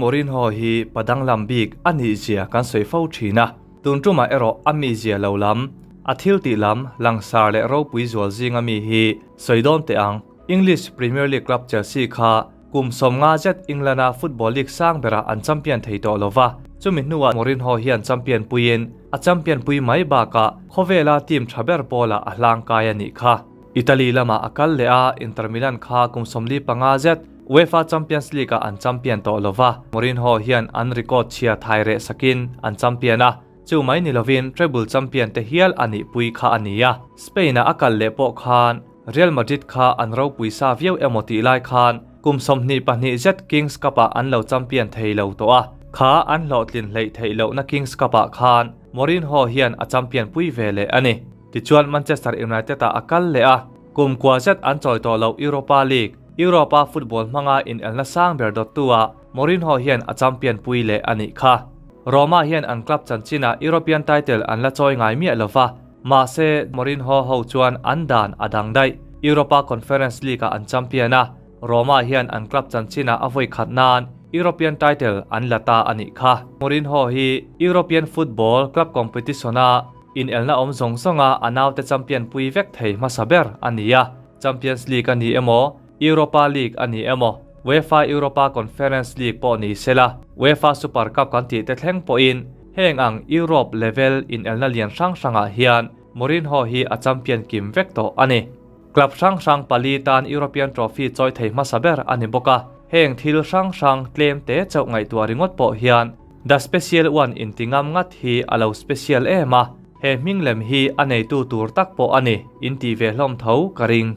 Mourinho hi pa danglam bik a nih zia kan sawi fo thin a, tun tumah erawh a mizia lo lam, a thil tih lam langsar leh ropui zual zinga mi hi sawi dawn teh ang. English Premier League club Chelsea kha kum 50 zet England-a football league sang berah an champion thei tawh lo va, chumi hnuah Mourinho hian champion puiin a champion pui mai bakah khawvela team tha ber pawlah a hlangkai a nih kha. Italy lamah a kal leh a, Inter Milan kha kum 45 zet UEFA Champions League-ah an champion tawh lo va, Mourinho hian an record chhia thai reh sakin an champion a, chu mai ni lovin treble champion te hial a nihpui kha a ni a. Spain-ah a kal leh pawh khan Real Madrid kha an ropui sa viau emaw tih lai khan kum 22 zet Kings Cup-ah an lo champion thei lo tawh a, kha an hlawhtlin hleih theih lohna Kings Cup-ah khan Mourinho hian a champion pui ve leh a ni. Tichuan Manchester United-ah a kal leh a, kum kua zet an chawi tawh loh Europa League, Europe-a football hmanga inelna sang ber dawttu-ah Mourinho hian a champion pui leh a nih kha. Roma hian an club chanchinah European title an la chawi ngai miah lova, mahse Mourinho ho chuan an dan a dang daih. Europa Conference League-ah an champion a, Roma hian an club chanchinah a vawi khat nan European title an la ta a nih kha. Mourinho hi European football club competition-a Inelna awm zawng zawnga a naute champion pui vek thei hmasa ber a ni a, Champions League a ni emaw, Europa League a ni emaw, UEFA Europa Conference League pawh ni sela, UEFA Super Cup kan tih te thleng pawhin heng ang Europe level inelna lian hrang hrangah hian Mourinho hi a champion kim vek tawh a ni. Club hrang hrang pali tan European trophy chawi thei hmasa ber a ni bawk a, heng thil hrang hrang tlem te chauh ngaihtuah ringawt pawh hian The Special One inti ngam ngat hi a lo special em a, he hming lem hi a neitu tur tak pawh a ni, inti ve hlawm tho ka ring.